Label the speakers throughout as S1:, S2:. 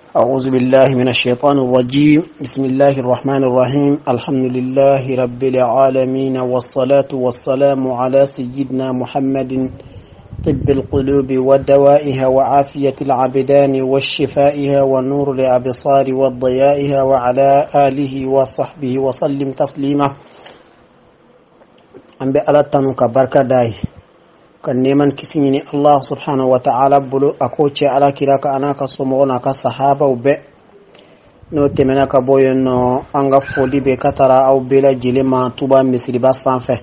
S1: أعوذ بالله من الشيطان الرجيم. بسم الله الرحمن الرحيم. الحمد لله رب العالمين، والصلاة والسلام على سيدنا محمد طب القلوب ودوائها وعافية العبدان والشفائها ونور الأبصار وضيائها، وعلى آله وصحبه وسلم تسليما. An bɛ Ala tanu ka barika da ye, ka nɛɛma ni kisi ɲini Allah subhanahu wa ta'ala bolo, a k'o cɛ Ala kira ka, a n'a ka somɔgɔw n'a ka sahabaw bɛɛ. N'o tɛmɛna ka bɔ yen nɔ, an ka foli bɛ ka taara aw bɛɛ lajɛlen ma Tuba misiriba sanfɛ,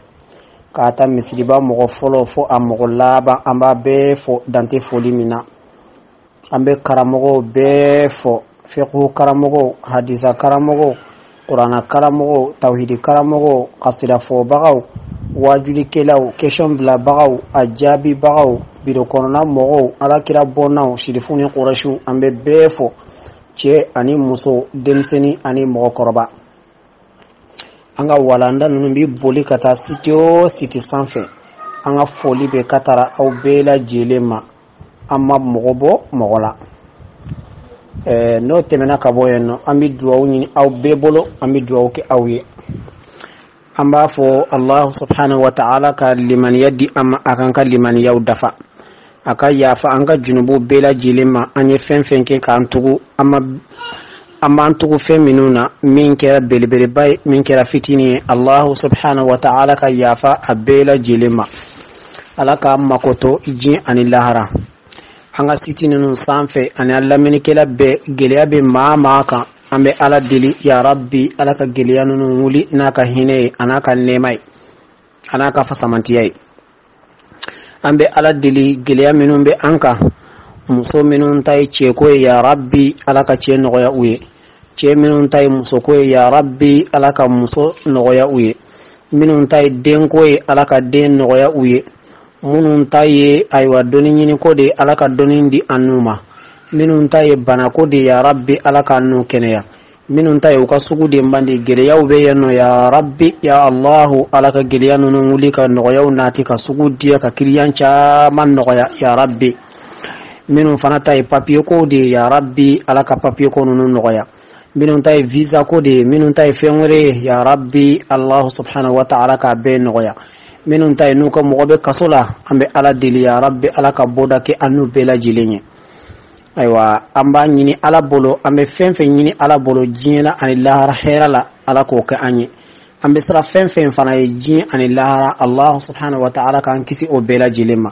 S1: k'a ta misiriba mɔgɔ fɔlɔ fo a mɔgɔ laban. An b'a bɛɛ fo dante foli min na. An bɛ karamɔgɔw bɛɛ fo, fiqhu karamɔgɔw, hadisa karamɔgɔw, kuranna karamɔgɔw, tawhidi karamɔgɔw, kasira fɔbagaw, wajulikɛlaw, question bilabagaw, a jaabibagaw, biro kɔnɔna mɔgɔw, Alakira bɔnnaw, sirifu ni kɔrɔsiw. An bɛ bɛɛ fo, cɛ ani muso, denmisɛnnin ani mɔgɔkɔrɔba. An ka walanda ninnu bɛ boli ka taa site o site sanfɛ, an ka foli bɛ ka taara aw bɛɛ lajɛlen ma. An ma mɔgɔ bɔ mɔgɔ la. N'o tɛmɛna ka bɔ yen nɔ, an bɛ dugawu ɲini aw bɛɛ bolo, an bɛ dugawu kɛ aw ye. An b'a fɔ Allah subhanahu wa ta'ala ka limaniya di an ma, a k'an ka limaniyaw dafa, a ka yafa an ka junubu bɛɛ lajɛlen ma. An ye fɛn fɛn kɛ k'an tugu, an ma an b'an tugu fɛn minnu na, min kɛra belebeleba ye, min kɛra fitinin ye, Allah subhanahu wa ta'ala ka yafa a bɛɛ lajɛlen ma. Ala k'an makoto diɲɛ ani lahara. An ka site ninnu sanfɛ ani an lamɛnnikɛla bɛɛ, gɛlɛya bɛ maa maa kan, an bɛ Ala deli, ya Rabbi, Ala ka gɛlɛya ninnu wuli n'a ka hinɛ ye, a n'a ka nɛɛma ye, a n'a ka fasamantiya ye. An bɛ Ala deli, gɛlɛya minnu bɛ an kan, muso minnu ta ye cɛko ye, ya Rabbi, Ala ka cɛ nɔgɔya u ye. Cɛ minnu ta ye musoko ye, ya Rabbi, Ala ka muso nɔgɔya u ye. Minnu ta ye denko ye, Ala ka den nɔgɔya u ye. Minnu ta ye, ayiwa, dɔnni ɲiniko de ye, Ala ka dɔnni di an n'u ma. Minnu ta ye banako de ye, ya Rabbi, Ala k'an n'u kɛnɛya. Minnu ta ye u ka sugu de man di, gɛlɛyaw bɛ yen nɔ, ya Rabbi, ya Allahu, Ala ka gɛlɛya ninnu wuli ka nɔgɔyaw nati, ka sugu diya, ka kiliyan caman nɔgɔya, ya Rabbi. Minnu fana ta ye papiye ko de ye, ya Rabbi, Ala ka papiye ko ninnu nɔgɔya. Minnu ta ye visa ko de ye, minnu ta ye fɛn wɛrɛ ye, ya Rabbi, Allahu subhanahu wa ta'ala k'a bɛɛ nɔgɔya. Minnu ta ye n'u ka mɔgɔ bɛ kaso la, an bɛ Ala deli, ya Rabbi, Ala ka bɔda kɛ an n'u bɛɛ lajɛlen ye. Ayiwa, an b'a ɲini Ala bolo, an bɛ fɛn fɛn ɲini Ala bolo diɲɛ na ani lahara hɛrɛ la, Ala k'o kɛ an ye. An bɛ siran fɛn fɛn fana ye diɲɛ ani lahara, Allah subhanahu wa ta'ala k'an kisi o bɛɛ lajɛlen ma.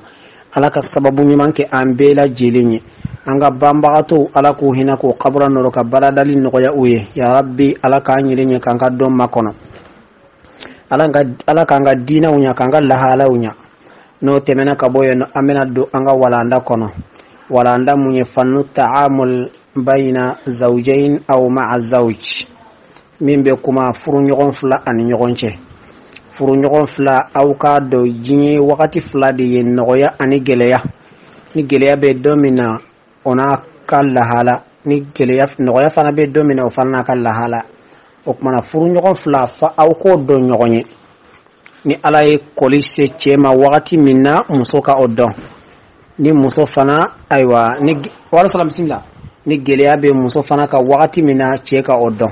S1: Ala ka sababu ɲuman kɛ an bɛɛ lajɛlen ye. An ka banbagatɔw, Ala k'u hinɛ, k'u kabura nɔrɔ, ka baradali nɔgɔya u ye, ya Rabbi. Ala k'an yɛrɛ ɲɛ, k'an ka dɔn makɔnɔ. Ala k'an ka diinɛw ɲɛ, k'an ka lahalaw ɲɛ. N'o tɛmɛna ka bɔ yen nɔ, an bɛna don an ka walanda kɔnɔ. Walanda mun ye? Fannu ta'amul bayna zawjayn aw ma'a zawj, min bɛ kuma furuɲɔgɔn fila ani ɲɔgɔn cɛ. Furuɲɔgɔn fila, aw k'a dɔn diɲɛ wagati fila de ye, nɔgɔya ani gɛlɛya. Ni gɛlɛya bɛ don min na, o n'a ka lahala. Ni gɛlɛya nɔgɔya fana bɛ don min na, o fana n'a ka lahala. O kumana, furuɲɔgɔn fila fa, aw k'o dɔn ɲɔgɔn ye. Ni Ala ye kɔli se cɛ ma wagati min na, muso ka o dɔn. Ni muso fana, ayiwa, ni wala salam, bisimila, ni gɛlɛya bɛ muso fana ka wagati min na, cɛ ka o dɔn.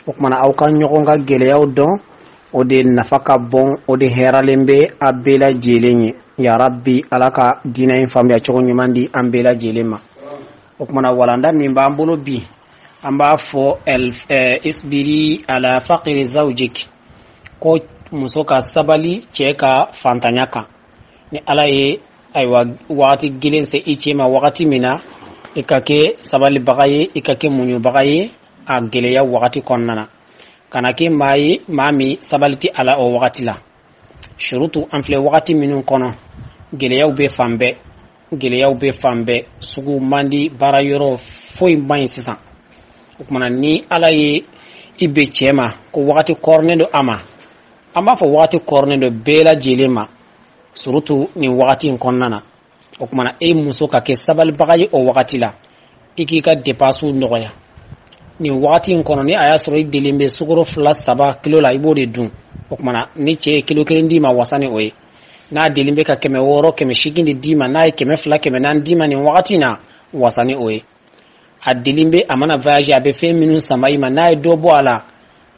S1: O kumana, aw ka ɲɔgɔn ka gɛlɛyaw dɔn, o de nafa ka bon, o de hɛrɛlen bɛ a bɛɛ lajɛlen ye. Ya Rabbi, Ala ka diinɛ in faamuya cogo ɲuman di an bɛɛ lajɛlen ma. O kumana, walanda min b'an bolo bi, an b'a fɔ isbiri ala faqiri zawjik, ko muso ka sabali cɛ ka fantanya kan. Ni Ala ye, ayiwa, wagati gelen se i cɛ ma wagati min na, i ka kɛ sabalibaga ye, i ka kɛ muɲubaga ye a gɛlɛya wagati kɔnɔna na. Kana kɛ maa ye, maa min sabali tɛ a la o wagati la. Surutu an filɛ wagati minnu kɔnɔ, gɛlɛyaw bɛ fan bɛɛ, gɛlɛyaw bɛ fan bɛɛ, sugu man di, baara yɔrɔ foyi man ɲi sisan. O kumana, ni Ala ye i bɛ cɛ ma ko wagati kɔrɔnen don a ma, an b'a fɔ wagati kɔrɔnen don bɛɛ lajɛlen ma, surutu nin wagati in kɔnɔna na. O kumana, e muso ka kɛ sabalibaga ye o wagati la, i k'i ka dépenses nɔgɔya nin wagati in kɔnɔ. Ni a y'a sɔrɔ i delen bɛ sukaro fila saba kilo la, i b'o de dun. O kumana, ni cɛ ye kilo kelen d'i ma, wasa ni o ye. N'a delen bɛ ka 600, 800 de d'i ma, n'a ye 200, 400 d'i ma nin wagati in na, wasa ni o ye. A deli bɛ a mana voyage, a bɛ fɛn minnu sama i ma, n'a ye dɔ bɔ a la,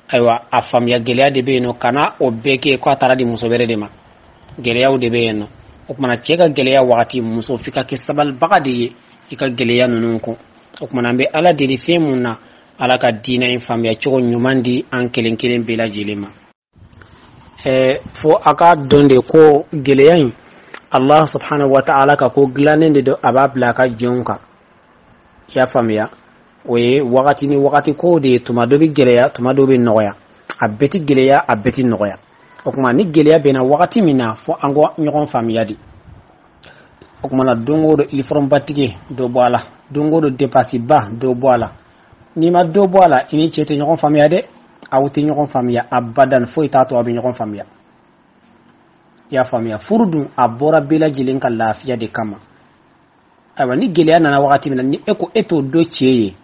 S1: ayiwa, a faamuya gɛlɛya de bɛ yen nɔ. Kana o bɛɛ kɛ k'a taara di muso wɛrɛ de ma, gɛlɛyaw de bɛ yen nɔ. O kumana cɛ ka gɛlɛya wagati, muso f'i ka kɛ sabalibaga de ye i ka gɛlɛya ninnu kɔ. O kumana an bɛ Ala deli fɛn mun na, Ala ka diinɛ in faamuya cogo ɲuman di an kelen kelen bɛɛ lajɛlen ma. Fo a k'a dɔn de ko gɛlɛya in, Allah subhanahu wa ta'ala ka ko dilannen de don, a b'a bila a ka jɔnw kan. I y'a faamuya, o ye wagati ni wagati ko de ye. Tuma dɔ bɛ gɛlɛya, tuma dɔ bɛ nɔgɔya. A bɛɛ ti gɛlɛya, a bɛɛ ti nɔgɔya. O tuma ni gɛlɛya bɛnna wagati min na, fo an ka ɲɔgɔn faamuya de. O tuma na, don o don uniforme batigɛ, dɔ bɔ a la. Don o don dépense ba, dɔ bɔ a la. N'i ma dɔ bɔ a la, i ni cɛ tɛ ɲɔgɔn faamuya dɛ. Aw tɛ ɲɔgɔn faamuya abadan. Foyi t'a to aw bɛ ɲɔgɔn faamuya. I y'a faamuya, furu dun a bɔra bɛɛ lajɛlen ka lafiya de kama. Ayiwa, ni gɛlɛya nana wagati min na, ni e ko e t'o dɔn cɛ ye,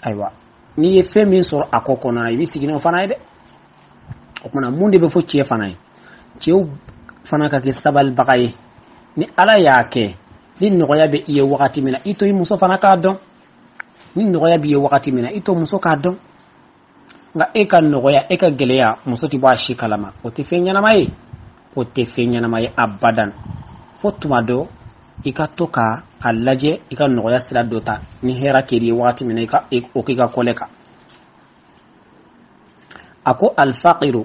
S1: ayiwa, n'i ye fɛn min sɔrɔ a kɔ kɔnɔna na, i bɛ sigi n'o fana ye dɛ. O kumana mun de bɛ fɔ cɛ fana ye? Cɛw fana ka kɛ sabalibaga ye. Ni Ala y'a kɛ ni nɔgɔya bɛ i ye wagati min na, i to i muso fana k'a dɔn. Ni nɔgɔya b'i ye wagati min na, i to muso k'a dɔn. Nka e ka nɔgɔya, e ka gɛlɛya, muso tɛ bɔ a si kalama. O tɛ fɛn ɲɛnama ye, o tɛ fɛn ɲɛnama ye abadan. Fo tuma dɔ i ka to ka a lajɛ, i ka nɔgɔya sira dɔ ta. Ni hɛrɛ kɛr'i ye wagati min na, i ka o k'i ka kɔlɛ kan. A ko alfaqiru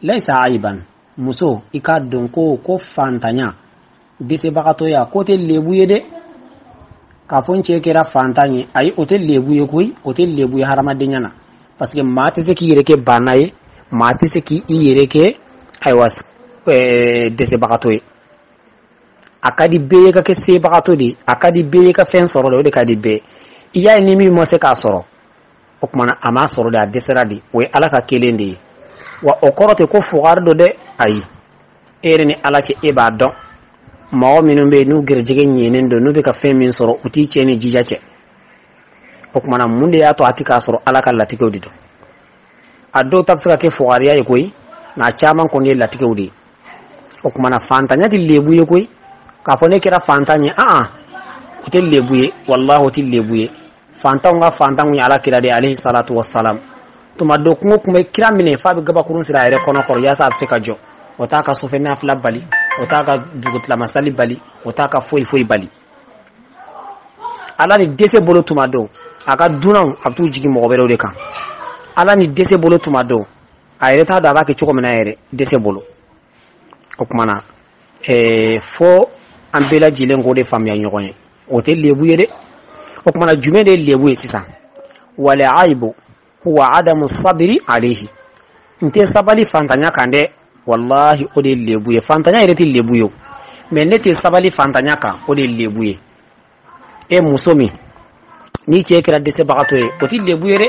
S1: laysa aiban. Muso, i k'a dɔn ko fantanya, dɛsɛbagatɔya, k'o tɛ lebu ye dɛ. K'a fɔ n cɛ kɛra fantan ye, ayi, o tɛ lebu ye koyi. O tɛ lebu ye hadamadenya na, parce que maa tɛ se k'i yɛrɛ kɛ banna ye, maa tɛ se k'i yɛrɛ kɛ, ayiwa, dɛsɛbagatɔ ye. A ka di bɛɛ ye ka kɛ sebagatɔ de ye, a ka di bɛɛ ye ka fɛn sɔrɔ de, o de ka di bɛɛ. I y'a ye, ni min ma se k'a sɔrɔ, o kumana a m'a sɔrɔ de, a dɛsɛra de. O ye Ala ka kelen de ye. Wa o kɔrɔ tɛ ko fugari don dɛ, ayi. E yɛrɛ ni Ala cɛ, e b'a dɔn mɔgɔ minnu bɛ yen n'u gɛrɛjɛgɛ ɲɛnen don, n'u bɛ ka fɛn min sɔrɔ, u t'i cɛ ni jija cɛ. O kumana mun de y'a to a ti k'a sɔrɔ? Ala ka latigɛw de don. A dɔw ta bɛ se ka kɛ fugariya ye koyi, nka a caman kɔni ye latigɛw de ye. O kumana fantanya tɛ lebu ye koyi. K'a fɔ ne kɛra fantan ye, an o tɛ lebu ye, walahi, o tɛ lebu ye. Fantanw ka fantanw ye Ala kira de, alayhi salatu wassalam. Tuma dɔ kungo kun bɛ kira minɛ f'a bɛ gabakurun siri a yɛrɛ kɔnɔ kɔrɔ yaasa a bɛ se ka jɔ. O t'a ka sufɛ nafila bali, o t'a ka dugutilamasali bali, o t'a ka foyi foyi bali. Ala ni dɛsɛ bolo, tuma dɔ a ka dunanw, a bɛ t'u jigin mɔgɔ wɛrɛw de kan. Ala ni dɛsɛ bolo, tuma dɔ a yɛrɛ t'a dɔn a b'a kɛ cogo min na yɛrɛ, dɛsɛ bolo. O kumana fo an bɛɛ lajɛlen k'o de faamuya ɲɔgɔn ye, o tɛ lebu ye dɛ. O kumana jumɛn de ye lebu ye sisan? Wal aibu huwa adamu sabiri alayhi. N tɛ sabali fantanya kan dɛ, wallahi, o de ye lebu ye. Fantanya yɛrɛ tɛ lebu ye o, mais ne tɛ sabali fantanya kan, o de ye lebu ye. E muso min ni cɛ kɛra dɛsɛbagatɔ ye, o tɛ lebu ye dɛ.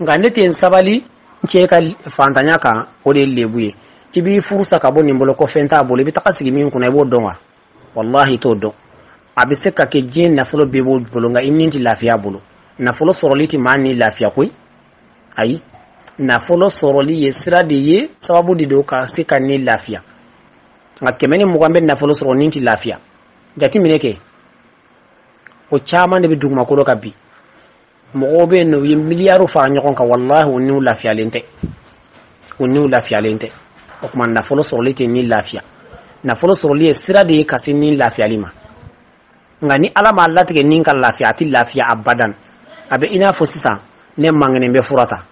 S1: Nka ne tɛ n sabali n cɛ ka fantanya kan, o de ye lebu ye. I b'i furu sa ka bɔ nin bolo ko fɛn t'a bolo, i bɛ taga sigi min kunna, i b'o dɔn wa? Wallahi, i t'o dɔn. A bɛ se ka kɛ diɲɛ nafolo bɛɛ b'o bolo, nka i ni tɛ lafiya bolo. Nafolo sɔrɔli tɛ maa ni lafiya koyi, ayi. Nafolo sɔrɔli ye sira de ye, sababu de don ka se ka ni lafiya. Nka 120 bɛ nafolo sɔrɔ, ni tɛ lafiya. Jateminɛ kɛ, o caman de bɛ dugumakolo kan bi. Mɔgɔw bɛ yen nɔ, u ye miliyariw fara ɲɔgɔn kan, walahi, u niw lafiyalen tɛ, u niw lafiyalen tɛ. O tuma nafolo sɔrɔli tɛ ni lafiya. Nafolo sɔrɔli ye sira de ye ka se ni lafiyali ma. Nka ni Ala m'a latigɛ ni ka lafiya, a tɛ lafiya abadan. A bɛ i n'a fɔ sisan ne mankɛnɛ bɛ fura ta,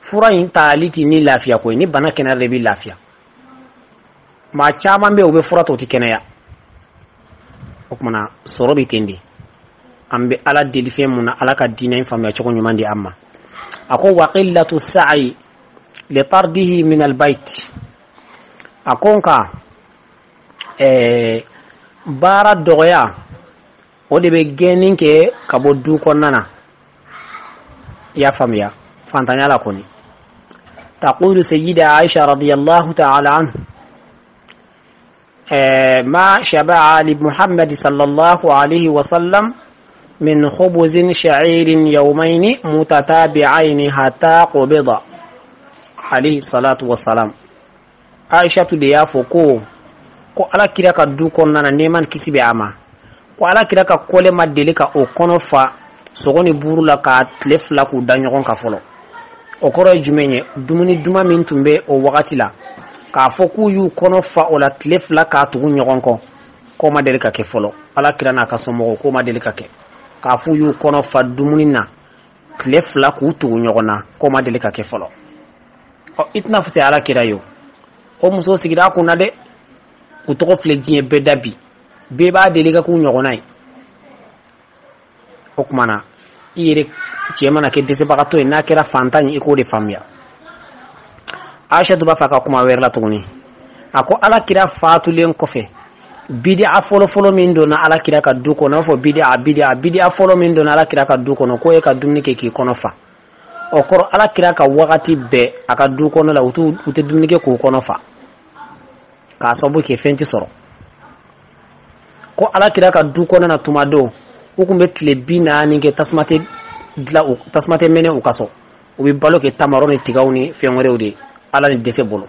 S1: fura in tali tɛ ni lafiya koyi. Ni bana kɛnɛya de bɛ lafiya. Maa caman bɛ yen, u bɛ fura ta, u tɛ kɛnɛya. O kumana sɔrɔ bɛ ten de. An bɛ Ala deli fɛn mun na, Ala ka diinɛ in faamuya cogo ɲuman di an ma. A ko wa qillatu sa'i li tardihi min albayt. A ko nka baara dɔgɔya, o de bɛ gɛnni kɛ ka bɔ du kɔnɔna na. I y'a faamuya, fantanya la kɔni. Taqulu sayyida Aisha radiyallahu ta'ala anhu: ما شبع لمحمد صلى الله عليه وسلم من خبز شعير يومين متتابعين حتى قبض عليه الصلاة والسلام. Aisha de y'a fɔ ko Ala kira ka du kɔnɔna na, nɛɛma ni kisi bɛ a ma, ko Ala kira ka kɔlɛ ma deli ka o kɔnɔ fa. Sogo ni buru la ka tile 2 k'u da ɲɔgɔn kan fɔlɔ. O kɔrɔ ye jumɛn ye? Dumuni duman min tun bɛ o wagati la, k'a fɔ k'u y'u kɔnɔ fa o la tile 2 k'a tugu ɲɔgɔn kɔ, k'o ma deli ka kɛ fɔlɔ. Ala kira n'a ka somɔgɔw, k'o ma deli ka kɛ. K'a fɔ u y'u kɔnɔ fa dumuni na tile 2 k'u tugu ɲɔgɔn na, k'o ma deli ka kɛ fɔlɔ. Ɔ, i tɛna fisaya ala kira ye o. O muso sigira a kunna dɛ. U tɔgɔ filɛ diɲɛ bɛɛ da bi, bɛɛ b'a deli ka k'u ɲɔgɔnna ye. O tuma na i yɛrɛ cɛ mana kɛ dɛsɛbagatɔ ye, n'a kɛra fantan ye, i k'o de faamuya. Aishatu b'a fɔ a ka kuma wɛrɛ la tuguni, a ko ala kira fatulen kɔfɛ, bidi'a fɔlɔfɔlɔ min donna ala kira ka du kɔnɔ, a b'a fɔ bidi'a, bidi'a, bidi'a fɔlɔ min donna ala kira ka du kɔnɔ, k'o ye ka dumuni kɛ k'i kɔnɔ fa. O kɔrɔ ala kira ka wagati bɛɛ a ka du kɔnɔ la, u tɛ dumuni kɛ k'u kɔnɔ fa, k'a sababu kɛ fɛn tɛ sɔrɔ. Ko ala kira ka du kɔnɔ na tuma dɔw, u tun bɛ tile 40 kɛ tasuma tɛ dilan, tasuma tɛ mɛnɛ u ka so. U bɛ balo kɛ tamaro ni tigaw ni fɛn wɛrɛw de ye, ala ni dɛsɛ bolo.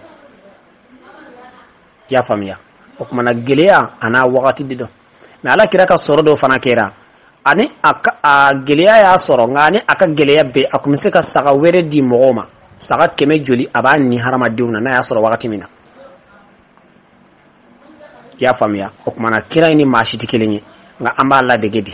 S1: I y'a faamuya? O tuma na gɛlɛya a n'a wagati de don. Mɛ ala kira ka sɔrɔ dɔw fana kɛra, ani a gɛlɛya y'a sɔrɔ, nka ani a ka gɛlɛya bɛɛ, a tun bɛ se ka saga wɛrɛ di mɔgɔw ma, saga 100 joli a b'a ni hadamadenw na n'a y'a sɔrɔ wagati min na. I y'a faamuya? O tuma na kira in ni maa si tɛ kelen ye, nka an b'a ladege de.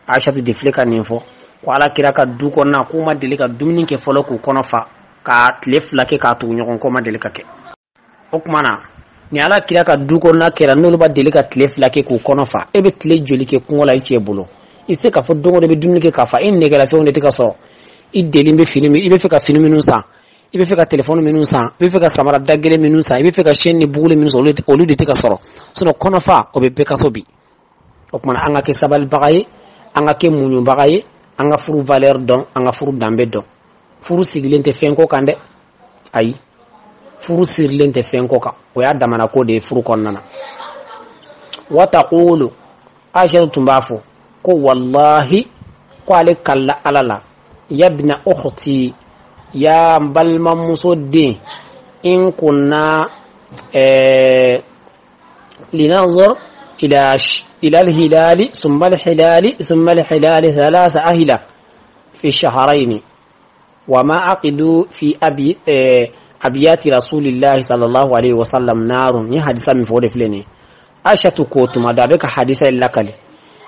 S1: Aishatu de filɛ ka nin fɔ, ko ala kira ka du kɔnɔna, k'u ma deli ka dumuni kɛ fɔlɔ k'u kɔnɔ fa, ka tile 2 kɛ k'a tugu ɲɔgɔn kɔ, ma deli ka kɛ. O tuma na ni ala kira ka du kɔnɔna kɛra, n'olu ma deli ka tile 2 kɛ k'u kɔnɔ fa, e bɛ tile joli kɛ kungo la i cɛ bolo? I bɛ se k'a fɔ don o don i bɛ dumuni kɛ k'a fa, e nɛgɛlafɛnw de tɛ ka sɔrɔ. I deli bɛ fini min, i bɛ fɛ ka fini minnu san, i bɛ fɛ ka telefɔni minnu san, i bɛ fɛ ka samara da gɛlɛn minnu san, i bɛ fɛ ka siyɛn ni buguli minnu san, olu de tɛ ka sɔrɔ. Sinon kɔnɔfa o bɛ bɛɛ ka so bi. O tuma na an ka kɛ sabalibaga ye, an ka kɛ muɲubaga ye, an ka furu valeur dɔn, an ka furu danbe dɔn. Furu sigilen tɛ fɛn ko kan dɛ, ayi, furu sirilen tɛ fɛn ko kan, o y'a damana ko de ye furu kɔnɔna na. Wa taqulu, Aisha tun b'a fɔ ko walahi, ko ale kalla ala la, yabna ukhti, ya n balimamuso den, in kunna linanzur ila alhilali summa alhilali summa alhilali thalatha ahila fi shahrayn wa ma aqidu fi abi abiyati rasulillahi sallallahu alaihi wasallam narun. Ni hadisa min fɔ o de filɛ nin ye. Aishatu ko tuma dɔ a bɛ ka hadisa in lakale,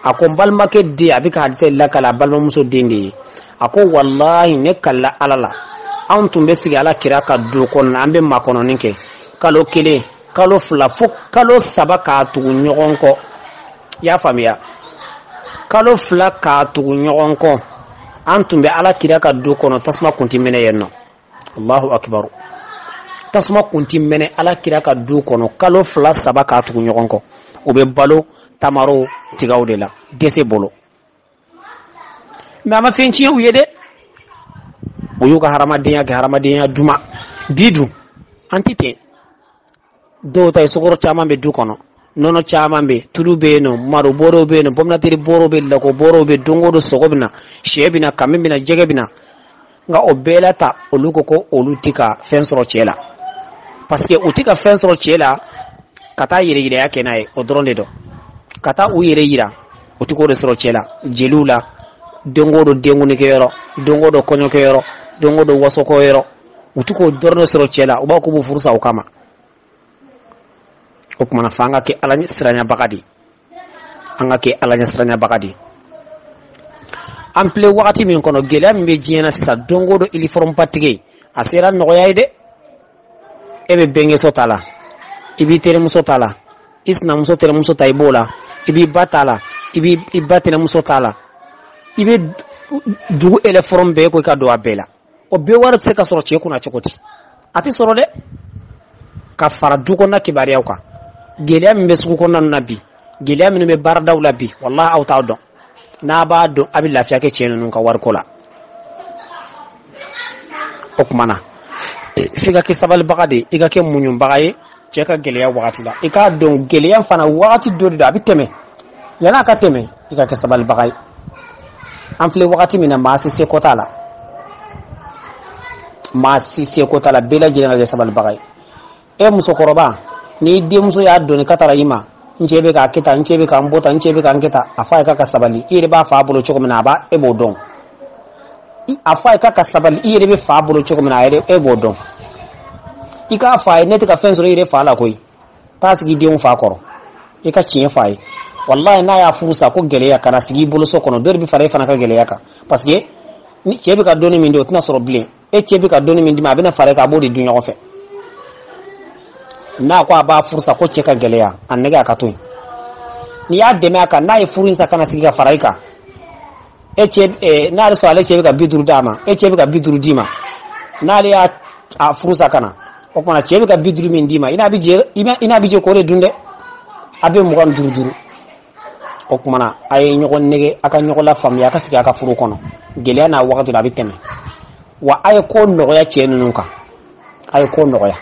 S1: a ko n balimakɛ den, a bɛ ka hadisa in lakale a balimamuso den de ye. A ko walahi, ne kalla ala la, anw tun bɛ sigi ala kira ka du kɔnɔ, an bɛ makɔnɔni kɛ kalo 1, kalo 2, fo kalo 3 k'a tugu ɲɔgɔn kɔ. I y'a faamuya? Kalo 2 k'a tugu ɲɔgɔn kɔ, an tun bɛ ala kira ka du kɔnɔ, tasuma kun tɛ mɛnɛ yen nɔ. Allahu akbar. Tasuma kun tɛ mɛnɛ ala kira ka du kɔnɔ kalo 2, 3 k'a tugu ɲɔgɔn kɔ. U bɛ balo tamaro tigaw de la, dɛsɛ bolo. Mɛ a ma fɛn tiɲɛ u ye dɛ, u y'u ka hadamadenya kɛ hadamadenya duman. Bi dun an tɛ ten. Dɔw ta ye sukaro caman bɛ du kɔnɔ, nɔnɔ caman bɛ, tulu bɛ yen nɔ, malo bɔrɔw bɛ yen nɔ, pɔmɛnatɛri bɔrɔw bɛ yen, lako bɔrɔw bɛ yen, don o don sogo bɛ na, sɛ bɛ na, kami bɛ na, jɛgɛ bɛ na. Nka o bɛɛ la ta, olu ko ko olu tɛ ka fɛn sɔrɔ cɛ la, parce que u tɛ ka fɛn sɔrɔ cɛ la ka taa yɛrɛyiraya kɛ n'a ye, o dɔrɔn de don. Ka taa u yɛrɛ yira, u tɛ k'o de sɔrɔ cɛ la, jeliw la, don o don denkundi-kɛyɔrɔ, don o don kɔɲɔkɛyɔrɔ, don o don wasokɛyɔrɔ, u tɛ k'o dɔrɔn de sɔrɔ cɛ la. U b'a fɔ k'u b'u furu sa o kama. O tuma na f'an ka kɛ ala ɲɛsiranyabaga de ye, an ka kɛ ala ɲɛsiranyabaga de ye. An filɛ wagati min kɔnɔ, gɛlɛya min bɛ diɲɛ na sisan, don o don uniforme batigi a sera nɔgɔya ye dɛ. E bɛ bɛnkɛso ta la, i b'i terimuso ta la, i sinamuso terimuso ta i b'o la, i b'i ba ta la, i b'i ba terimuso ta la, i bɛ dugu uniforme bɛɛ ko i ka don a bɛɛ la. O bɛɛ wari bɛ se ka sɔrɔ cɛ kunna cogo di? A tɛ sɔrɔ dɛ. Ka fara du kɔnɔna kibaruyaw kan, gɛlɛya min bɛ sugu kɔnɔna na bi, gɛlɛya minnu bɛ baaradaw la bi, walahi aw t'a dɔn. N'a b'a dɔn, a bɛ lafiya kɛ cɛ ninnu ka wariko la. O tuma na f'i ka kɛ sabalibaga de ye, i ka kɛ muɲubaga ye cɛ ka gɛlɛya wagati la. I k'a dɔn gɛlɛya fana wagati dɔ de don, a bɛ tɛmɛ. Yan'a ka tɛmɛ, i ka kɛ sabalibaga ye. An filɛ wagati min na, maa si seko t'a la, maa si seko t'a la, bɛɛ lajɛlen ka kɛ sabalibaga ye. E musokɔrɔba, n'i denmuso y'a dɔn ka taara i ma, N cɛ bɛ k'a kɛ tan, n cɛ bɛ ka n bɔ tan, n cɛ bɛ ka n kɛ tan. A fɔ a ye k'a ka sabali. I yɛrɛ b'a fa bolo cogo min na, a b'a e b'o dɔn. A fɔ a ye k'a ka sabali. I yɛrɛ bɛ fa bolo cogo min na, a yɛrɛ e b'o dɔn. I k'a fɔ a ye, ne tɛ ka fɛn sɔrɔ i yɛrɛ fa la koyi. Taa sigi denw fa kɔrɔ, i ka tiɲɛ fɔ a ye. Walahi, n'a y'a furu sa ko gɛlɛya kana sigi i bolo so kɔnɔ, dɔ de bɛ fara e fana ka gɛlɛya kan, parce que ni cɛ bɛ ka dɔɔni min di, o tɛna sɔrɔ bilen. E cɛ bɛ ka dɔɔni min di ma, a bɛna fara e kan, a b'o de dun ɲɔgɔn fɛ. N'a ko a b'a furu sa ko cɛ ka gɛlɛya, a nɛgɛ a ka to yen. N'i y'a dɛmɛ a kan, n'a ye furu in sa kana sigi ka fara i kan, e cɛ, n'ale sɔrɔ ale cɛ bɛ ka 50 d'a ma, e cɛ bɛ ka 50 d'i ma, n'ale y'a a furu sa ka na, o tuma cɛ bɛ ka 50 min d'i ma, i n'a bɛ jɛ, i n'a bɛ jɛ k'o de dun dɛ. A bɛ 25 duuru. O tuma na, a ye ɲɔgɔn nɛgɛ, a ka ɲɔgɔn lafaamuya, a ka sigi a ka furu kɔnɔ. Gɛlɛya n'a wagati la, a bɛ tɛmɛ. Wa a ye ko nɔgɔya cɛ ninnu kan, a ye ko nɔgɔya.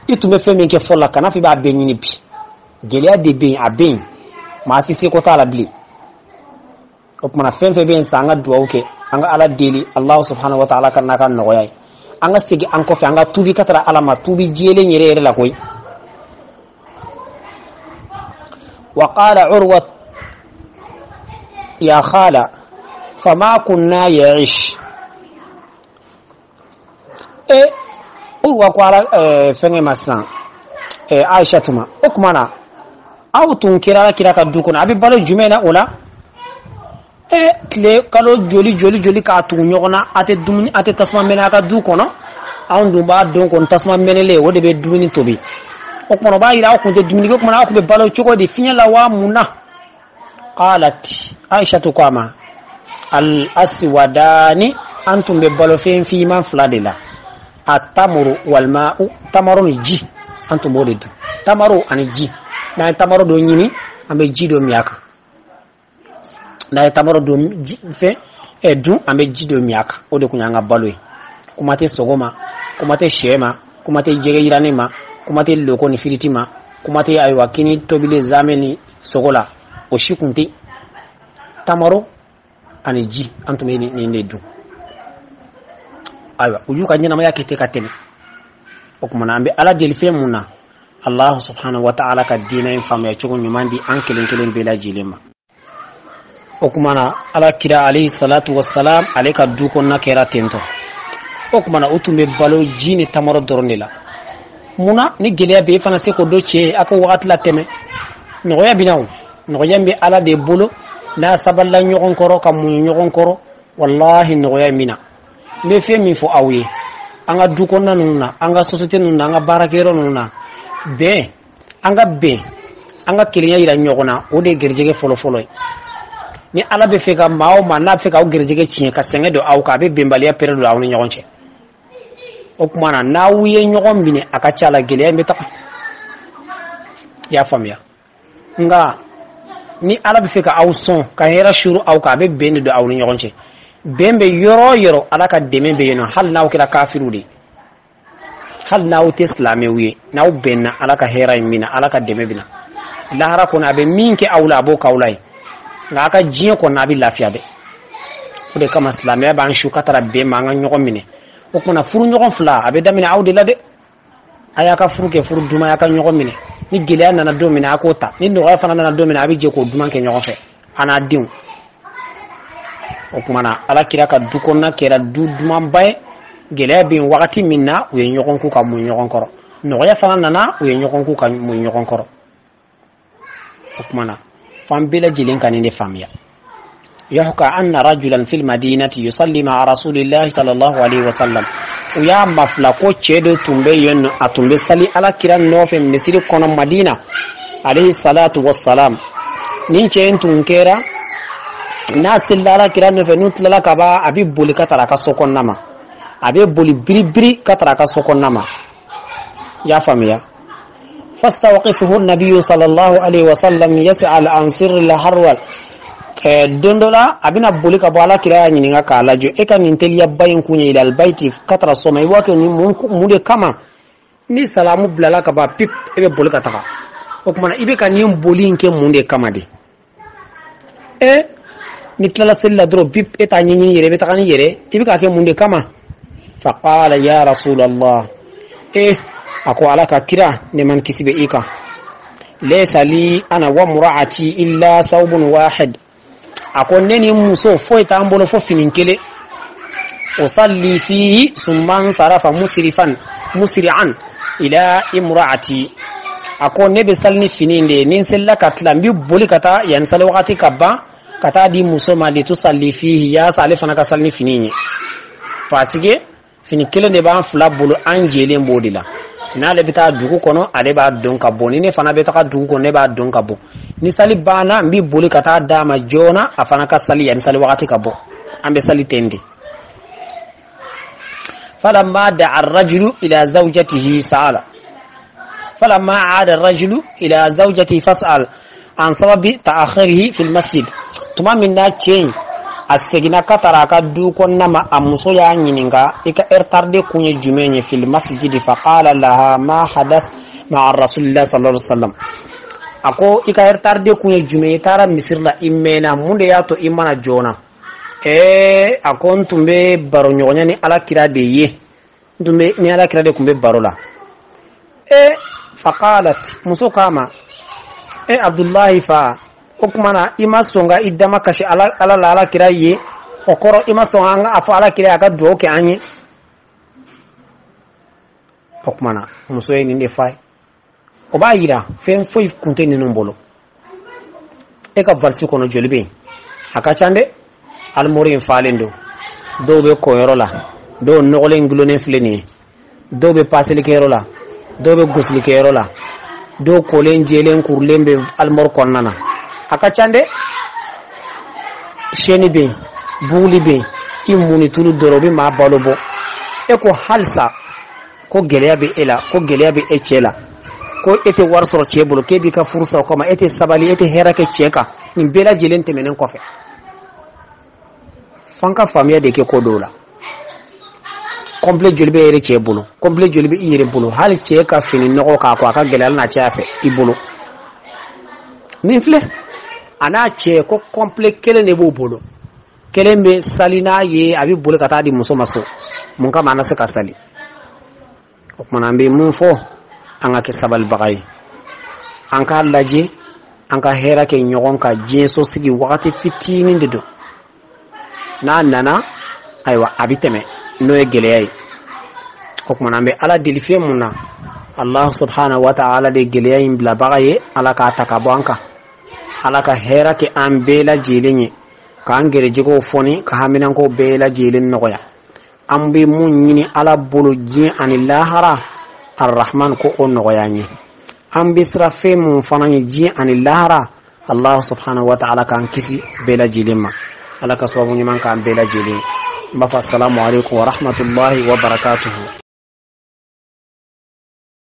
S1: I tun bɛ fɛn min kɛ fɔlɔ la, kana fɔ i b'a bɛɛ ɲini bi. Gɛlɛya de bɛ yen, a bɛ yen, maa si seko t'a la bilen. O tuma na, fɛn fɛn bɛ yen sisan, an ka dugawu kɛ, an ka Ala deli, Alahu subhanahu wa ta'ala ka n'a ka nɔgɔya ye. An ka segin an kɔfɛ, an ka tuubi ka taara Ala ma, tuubi jɛlen yɛrɛ yɛrɛ la koyi. وقال عروة يا خالة فما كنا يعيش. E Urwa ko ala fɛngɛ ma sisan, Aisha tuma o tuma na, aw tun kɛra Ala kira ka du kɔnɔ, a bɛ balo jumɛn na o la? E tile kalo joli joli joli k'a tugu ɲɔgɔn na, a tɛ dumuni, a tɛ tasuma mɛnɛ a ka du kɔnɔ. Anw dun b'a dɔn kɔni, tasuma mɛnɛlen o de bɛ dumuni tobi. O kumana, o b'a yira aw kun tɛ dumuni kɛ. O kumana, aw kun bɛ balo cogo di, fiɲɛ la wa mun na? Qalat Aisha ko a ma, al aswadani, an tun bɛ balo fɛn finman fila de la, a tamuru walma'u, tamaro ni ji, an tun b'o de dun, tamaro ani ji. N'an ye tamaro dɔ ɲini, an bɛ ji dɔ min a kan. N'an ye tamaro dɔ fɛn dun, an bɛ ji dɔ min a kan. O de tun y'an ka balo ye. Kuma tɛ sogo ma, kuma tɛ sɛ ma, kuma tɛ jɛgɛ yirannen ma, kuma tɛ loko ni firiti ma, kuma tɛ ayiwa kini tobilen zamɛ ni sogo la, o si kun tɛ. Tamaro ani ji, an tun bɛ nin de dun. Ayiwa, u y'u ka ɲɛnamaya kɛ ten ka tɛmɛ. O tuma na, an bɛ Ala deli fɛn mun na? Allahu subhanahu wa ta'ala ka diinɛ in faamuya cogo ɲuman di an kelen kelen bɛɛ lajɛlen ma. O tuma na, Ala kira alayhi salatu wassalam, ale ka du kɔnɔna kɛra ten tɔ. O tuma na, u tun bɛ balo ji ni tamaro dɔrɔn de la. Munna ni gɛlɛya bɛ e fana se k'o dɔ cɛ ye, a ka wagati la tɛmɛ, nɔgɔya bɛ na. O nɔgɔya bɛ Ala de bolo. N'a sabalila ɲɔgɔn kɔrɔ ka muɲu ɲɔgɔn kɔrɔ, walahi, nɔgɔya in bɛ na. N bɛ fɛn min fɔ aw ye, an ka du kɔnɔna ninnu na, an ka société ninnu na, an ka baarakɛyɔrɔ ninnu na, bɛn, an ka bɛn, an ka kelenya yira ɲɔgɔn na, o de ye garijɛgɛ fɔlɔ-fɔlɔ ye. Ni Ala bɛ fɛ ka maa o maa n'a bɛ fɛ k'aw garijɛgɛ tiɲɛ, ka sɛgɛn don aw kan, a bɛ bɛnbaliya pere don aw ni ɲɔgɔn cɛ. O tuma na, n'aw ye ɲɔgɔn minɛ, a ka ca la, gɛlɛya in bɛ taga. I y'a faamuya? Nka ni Ala bɛ fɛ ka aw sɔn ka hɛrɛ suru aw kan, a bɛ bɛn de don aw ni ɲɔgɔn cɛ. Bɛn bɛ yɔrɔ o yɔrɔ, Ala ka dɛmɛ bɛ yen nɔ. Hali n'aw kɛra kafiriw de ye, hali n'aw tɛ silamɛw ye, n'aw bɛnna, Ala ka hɛrɛ in min na, Ala ka dɛmɛ bɛ na. Lahara kɔnɔ, a bɛ min kɛ aw la, a b'o k'aw la yen. Nka a ka diɲɛ kɔnɔ, a bɛ lafiya dɛ. O de kama silamɛya b'an su ka taara bɛn ma, an ka ɲɔgɔn minɛ. O kumana, furu ɲɔgɔn fila, a bɛ daminɛ aw de la dɛ. A y'a ka furu kɛ furu duman, a ka ɲɔgɔn minɛ. Ni gɛlɛya nana don min na, a k'o ta. Ni nɔgɔya fana nana don min na, a bɛ jɛ k'o duman kɛ ɲɔgɔn fɛ, a n'a denw. O kumana, Ala kira ka du kɔnɔna kɛra du dumanba ye. Gɛlɛya bɛ yen wagati min na, u ye ɲɔgɔn ku ka mun ɲɔgɔn kɔrɔ. Nɔgɔya fana nana, u ye ɲɔgɔn ku ka mun ɲɔgɔn kɔrɔ. O kumana, f'an bɛɛ lajɛlen ka nin de faamuya. يحكى أن رجلا في المدينة يصلي مع رسول الله صلى الله عليه وسلم. U y'a mafila ko cɛ dɔ tun bɛ yen nɔ, a tun bɛ sali Ala kira nɔfɛ misiri kɔnɔ Madina alayhi salatu wassalam. Nin cɛ in tun kɛra, n'a selila Ala kira nɔfɛ, n'u tilala ka ban, a bɛ boli ka taara a ka so kɔnɔna ma. A bɛ boli biribiri ka taara a ka so kɔnɔna ma. I y'a faamuya? فاستوقفه النبي صلى الله عليه وسلم يسأل عن سر الهرولة. Don dɔ la, a bɛna boli ka bɔ, Ala kira y'a ɲininka k'a lajɔ: e ka nin teliyaba in kun ye, إلى البيت, ka taara so ma, i b'a kɛ ni mun de kama? Ni salamu bilala ka ban pip, e bɛ boli ka taga. O kumana, i bɛ ka nin boli in kɛ mun de kama de? E ni tilala seli la dɔrɔn bip, e t'a ɲɛɲini yɛrɛ, i bɛ taga ni yɛrɛ, i bɛ k'a kɛ mun de kama? فقال يا رسول الله, e a ko, Ala ka kira, nɛɛma ni kisi bɛ i kan. Laysa li ana wa mura'ati illa sawbun wahid. A ko ne ni muso foyi t'an bolo fo fini kelen. Usalli fihi summa nsarafa musrifan musri'an ila imra'ati. A ko ne bɛ sali ni fini in de ye, ni n selila ka tila, n bɛ boli ka taa yanni sali wagati ka ban, ka taa di muso ma, litusalli fihi, yaasa ale fana ka sali ni fini in ye, parce que fini kelen de b'an fila bolo, an jɛlen b'o de la. N'ale bɛ taa dugu kɔnɔ, ale b'a don ka bɔ, ni ne fana bɛ taga dugu kɔnɔ, ne b'a don ka bɔ. Ni sali banna, n bɛ boli ka taa d'a ma joona, a fana ka sali yanni sali wagati ka bɔ. An bɛ sali ten de. Falamma da'a ar-rajulu ila zawjatihi sa'ala, falamma 'ada ar-rajulu ila zawjatihi fas'al an sababi ta'akhirihi fil masjid. Tuma min na cɛ in a seginna ka taara a ka du kɔnɔna ma, a muso y'a ɲininka, i ka retardé kun ye jumɛn ye? Fil masjid, fa qala laha ma hadas ma'a rasulillah sallallahu alaihi wasallam. A ko i ka retardé kun ye jumɛn ye? I taara misiri la, i mɛnna, mun de y'a to i mana joona? A ko n tun bɛ baro ɲɔgɔnya ni ala kira de ye, n tun bɛ ni ala kira de tun bɛ baro la. Fa qalat, muso k'a ma, Abdullahi fa, o tuma na i ma sɔn ka i dama kasi ala la ala kira ye, o kɔrɔ i ma sɔn an ka a fɔ ala kira a ka dugawu kɛ an ye. O tuma na muso ye nin de f'a ye. O b'a yira fɛn foyi kun tɛ ninnu bolo. E ka valisi kɔnɔ joli bɛ yen? A ka ca dɛ. Alimori in falen don, dɔw bɛ kɔyɔrɔ la, dɔw nɔgɔlen gulonnen filɛ nin ye, dɔw bɛ paselikɛyɔrɔ la, dɔw bɛ gosilikɛyɔrɔ la, dɔw kolen jɛlen kurulen bɛ alimori kɔnɔna na. A ka ca dɛ. Sɛni bɛ yen, buguli bɛ yen, i munni tulu dɔrɔn o bɛ maa balo bɔ. E ko halisa ko gɛlɛya bɛ e la, ko gɛlɛya bɛ e cɛ la, ko e tɛ wari sɔrɔ cɛ bolo, k'e b'i ka furu sa o kama, e tɛ sabali, e tɛ hɛrɛ kɛ cɛ kan. Nin bɛɛ lajɛlen tɛmɛnen kɔfɛ, f'an ka faamuya de kɛ ko dɔw la. Complet joli bɛ e yɛrɛ cɛ bolo, complet joli bɛ i yɛrɛ bolo? Hali cɛ ka fini nɔgɔ k'a ko a ka gɛlɛya n'a cɛ fɛ i bolo. Nin filɛ, a n'a cɛ ko complet kelen de b'u bolo, kelen bɛ sali n'a ye, a bɛ boli ka taa di muso ma so. Mun kama an na se ka sali? O tuma na an bɛ mun fɔ? An ka kɛ sabalibaga ye, an k'a lajɛ an ka hɛrɛ kɛ ɲɔgɔn kan. Diɲɛ so sigi wagati fitinin de don, n'a nana ayiwa a bɛ tɛmɛ, n'o ye gɛlɛya ye. O tuma na an bɛ ala deli fɛn mun na, Allah subhanahu wa ta'ala de gɛlɛya in bilabaga ye, ala k'a ta ka bɔ an kan, ala ka hɛrɛ kɛ an bɛɛ lajɛlen ye, k'an gɛrɛjɛgɛw fɔni, ka haminankow bɛɛ lajɛlen nɔgɔya. An bɛ mun ɲini ala bolo diɲɛ ani lahara, arrahman ko o nɔgɔya an ye. An bɛ siran fɛn mun fana ye diɲɛ ani lahara, Allah subhanahu wa ta'ala k'an kisi bɛɛ lajɛlen ma. Ala ka sababu ɲuman k'an bɛɛ lajɛlen. N b'a fɔ assalamu alaikum wa rahmatullahi wa barakatuhu.